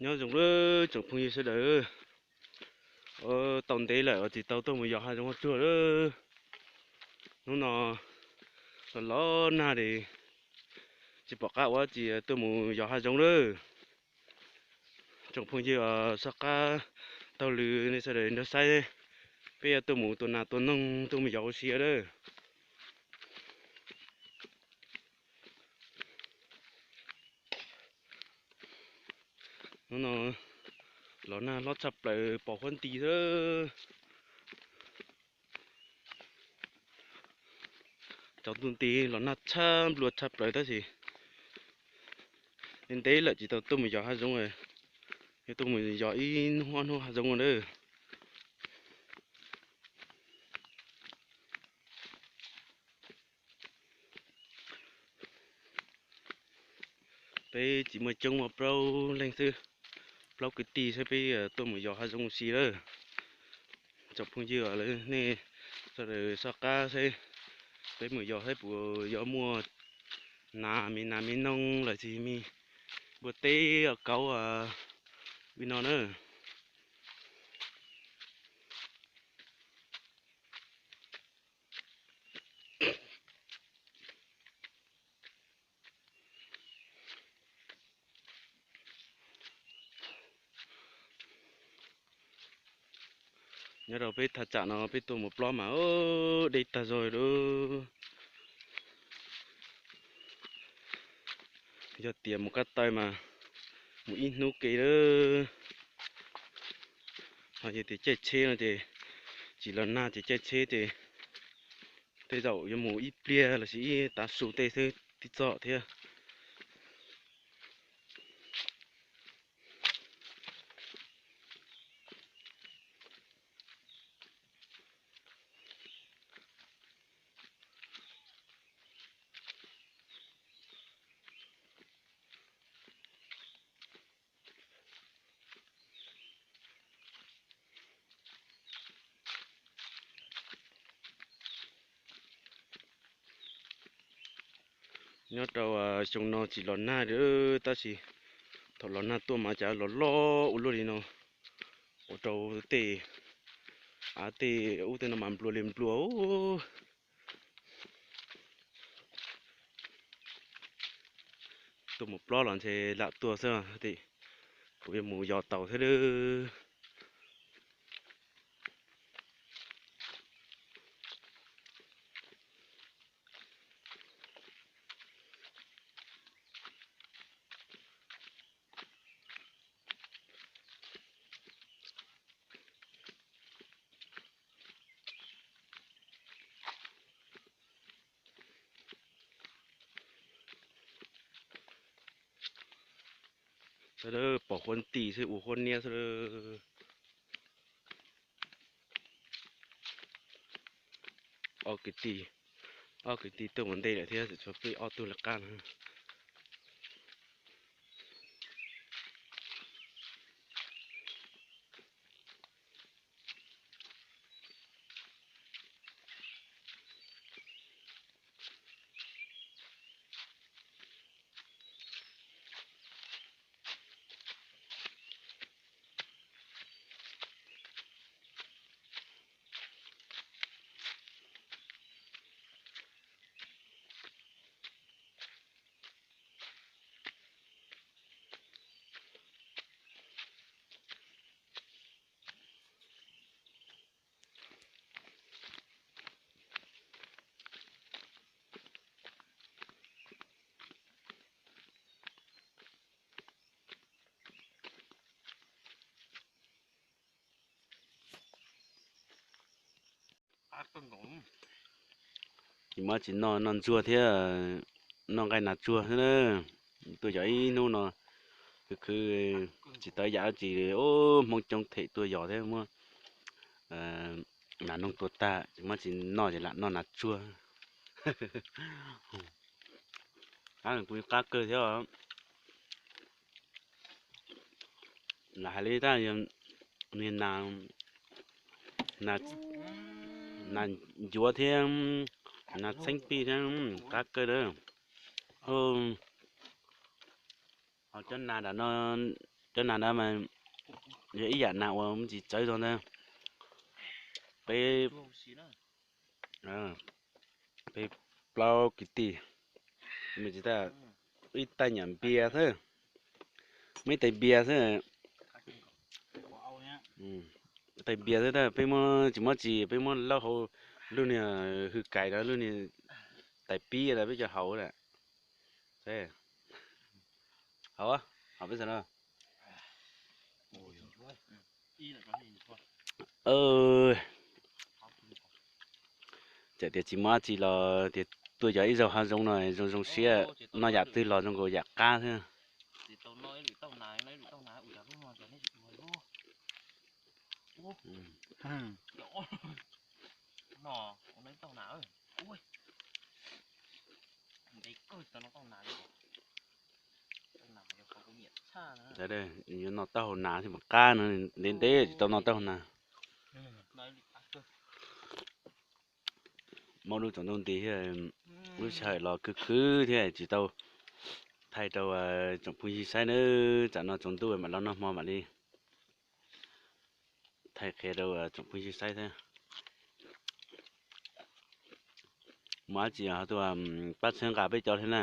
Nyob zoo lawm tsoom phooj ywg sawv daws. Tau ntev lawm tsis tau tuaj mus yos hav zoov hav tsuag lawm. Hnub no los los nag es tsis pom qab ua tsi tuaj mus yos hav zoov lawm. Tsoom phooj ywg soj qab taug lw nej sawv daws nrog saib, peb yuav tuaj mus tua nas tua noog tuaj mus yos ua si lawm. Hnub no los nag hlob tshaj plaws pom huab nti xwb. Tsaus ntuj nti los nag tshaj nplua tshaj plaws tab sis ntev lawm tsis tau tuaj mus yos hav zoov, yuav tuaj mus yos ib hnub ob hnub hav zoov lawm. Peb tsis muaj coob, muaj plaub leeg xwb, plaub kwv tij xwb peb tuaj mus yos hav zoov ua si lawm. Tsoom phooj ywg lawv nej sawv daws soj qab saib, peb mus yos saib puas yuav muaj nas me nas me noog los sis me npua teb kauv li no na. Nyob rau peb thaj tsam no peb tuaj mus plob mas deb tag zog lawm. Yog tias mus kab taw mas mus ib hnub ke lawm. Ho yog tias caij tsheb no ces tsis los nag ces caij tsheb ces tej zaum yuav mus ib pliag los sis ib tav su tej xwb tib txog thiab. Nyob rau xyoo no tsis los nag li tab sis thaum los nag tuaj mas cas los loj ua luaj li no, ua rau tej av tej ub tej no mas nplua li nplua. Tuaj mus plob los ntshe lam tuaj xwb, kuv yuav mus yos taus thiab lawm. Sawv daws pom huab nti xwb ua huab niab xwb. Ob kwv tij, ob kwv tij tuaj mus ntej lawm thiab, tshuav peb ob tug lawv qab no. Tsis muaj tsis noj, noj ntsuag thiab noj nqaij nas tsuag xwb na. Tuaj yos ib hnub no khwv khwv tsis tau yam dab tsi, ub, Hmoob coob them tuaj yos thiab muab nas noog tua tag tsis muaj tsis noj ces lam noj nas tsuag. Qab, kuv qab kawg thiab. Lam hais li tab, nas ncuav thiab nas txheeb pij thiab, qab kawg na. Ho cov nas nram no Cov nas no mas yog ib yam nas uas muaj tsis txawv tau ntag. Peb, peb plaub kwv tij, ib tais nyam npias xwb, muaj ib tais npias xwb. Tais npias xwb, peb muab tsis muab tsis, peb muab lauj hauv, lub niag hwj kais rau lub niag tais pib rau peb cov hauv lawm. Hauv, hauv peb xav no. Txawm tias tsis muaj dab tsi los tias tuaj yos ib zaug hav zoov no zoo zoo siab, noj yam twg los zoo nkaus yam qab thiab. Yuav noj taub hau nas thiab mas qab no, ntev ntev tsis tau noj taub hau nas. Muaj lub tsaus ntuj nti thiab, lub sij hawm los khwv khwv thiab tsis tau thaij rau tsoom phooj ywg saib nawb. Tsam no tsaus ntuj mam los noj hmo mam li thaij qhia rau tsoom phooj ywg saib thiab. Muaj dab tsi ho tuaj pab txhawb nqa peb cov thiab na,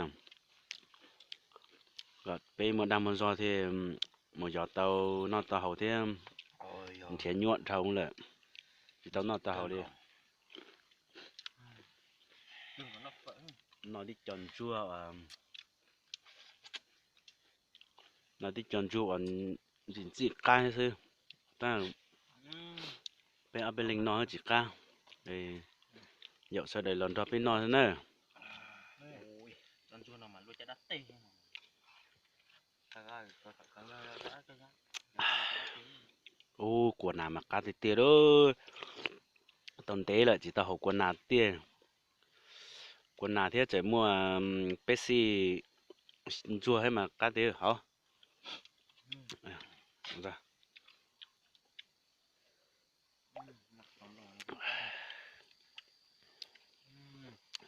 kom peb muaj dag muaj zog thiab mus yos tau noj tau haus thiab. Nrhiav nyuaj dhau lawm, tsis tau noj tau haus li. Noj tib co ntsuag, noj tib co ntsuag uas ntxim ntxim qab xwb. Tab peb ob peb leeg noj tsis qab, yaum sawv daws los nrog peb noj xwb na. Ub, kua nas mas qab tiag tiag lauj. Tau ntev lawm tsis tau haus kua nas tiag. Kua nas thiab tseem muaj peb xij ntsuag thiab mas qab tiag hauv.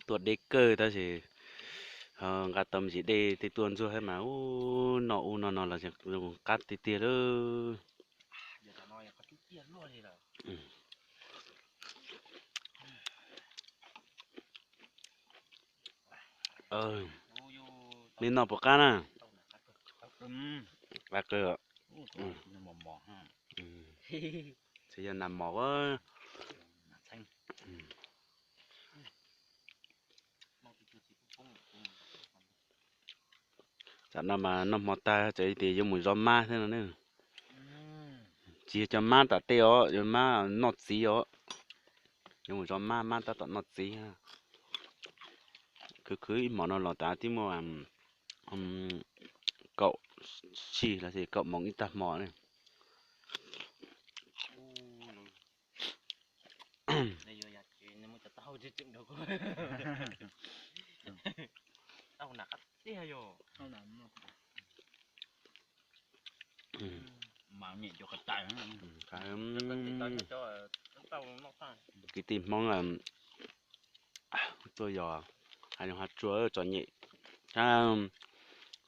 Tuaj deb kawg tab sis nqa tau me ntsis dej tej tuaj ntsuag thiab mas ub, noj ub noj no los zoo qab tiag tiag lauj. Nej noj puas qab na? Qab kawg. Tsis yog nas mos. Tam no mas noj hmo tag txawm tias yuav mus zov mab thiab no ne. Tsis yog cov mab tom tej os, yog mab noj txiv os. Yuav mus zov mab, mab tab tom noj txiv. Khwv khwv ib hmos no los tas twb muaj kaum sij los sis kaum moos ib tag hmo ne. Kwv tij Hmoob tuaj yos hav zoov hav tsuag txom nyem,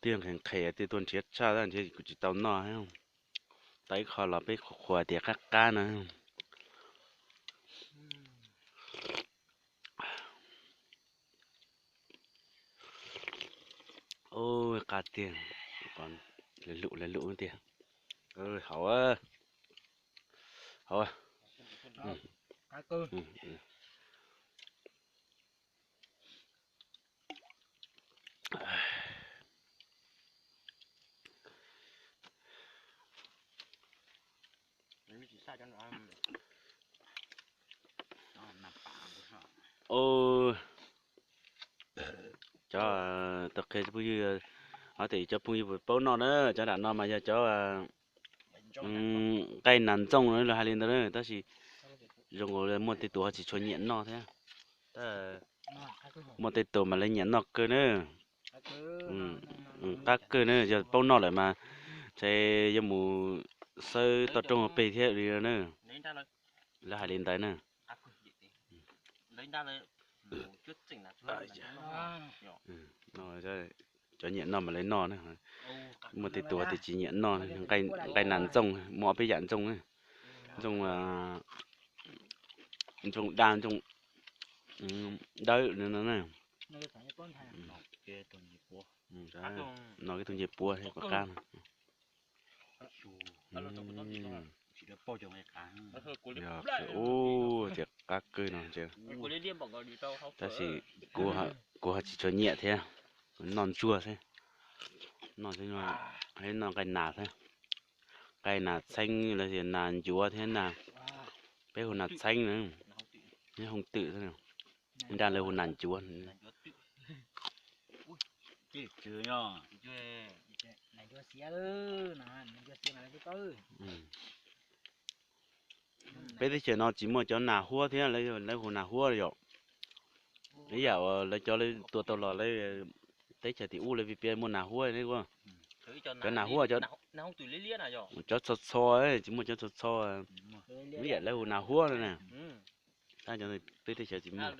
twb yog nqhis nqhis twb tuaj nrhiav tshaj tab nrhiav kuj tsis tau noj. Tau ib qho los peb qhuas qhuas tias qab qab no. Ub, qab tiag, lwm lwm lwm lwm tiag. Hauv, hauv. Cov, tau qhia phooj ywg, ho tias cov phooj ywg puas paub noj na, cov nram no mas yog cov nqaij nas ntxooj na, lawv hais li ntawd na, tab sis zoo nkaus muaj tej tus ho tsis tshua nyiam noj thiab. Tab muaj tej tus mas lawv nyiam noj kawg na. Qab kawg na, yog paub noj lawm mas ntshe yuav mus xawb toj roob peg thiab li na. Lawv hais li ntawd na. Cov nyiam noj mas lawv noj na. Muaj tej tus tias tsis nyiam noj, nqaij nas ntxooj, muaj ob peb yam ntxooj na. Ntxooj, ntxooj daj, ntxooj dawb no na. No tus ncej puab thiab pom qab no. Yog, ub, tias qab kawg no. Tab sis kuv ho tsis tshua nyiam thiab, noj ntsuag xwb. Noj, noj nqaij nas xwb. Nqaij nas txheeb los sis nas ncuav thiab na. Peb hu nas txheeb na, nyob Hooj Twm xwb. Nraj lawv hu nas ncuav. Peb teb chaws no tsis muaj cov nas huab thiab, lawv hu nas huab yom. Ib yam uas lawv cov lawv tua tau los lawv teb chaws tim ub lawv piav piav muaj nas huab ne. Cov nas huab, cov txho txho, tsis muaj cov txho txho. Ib yam lawv hu nas huab no na. Tab cov peb teb chaws tsis muaj.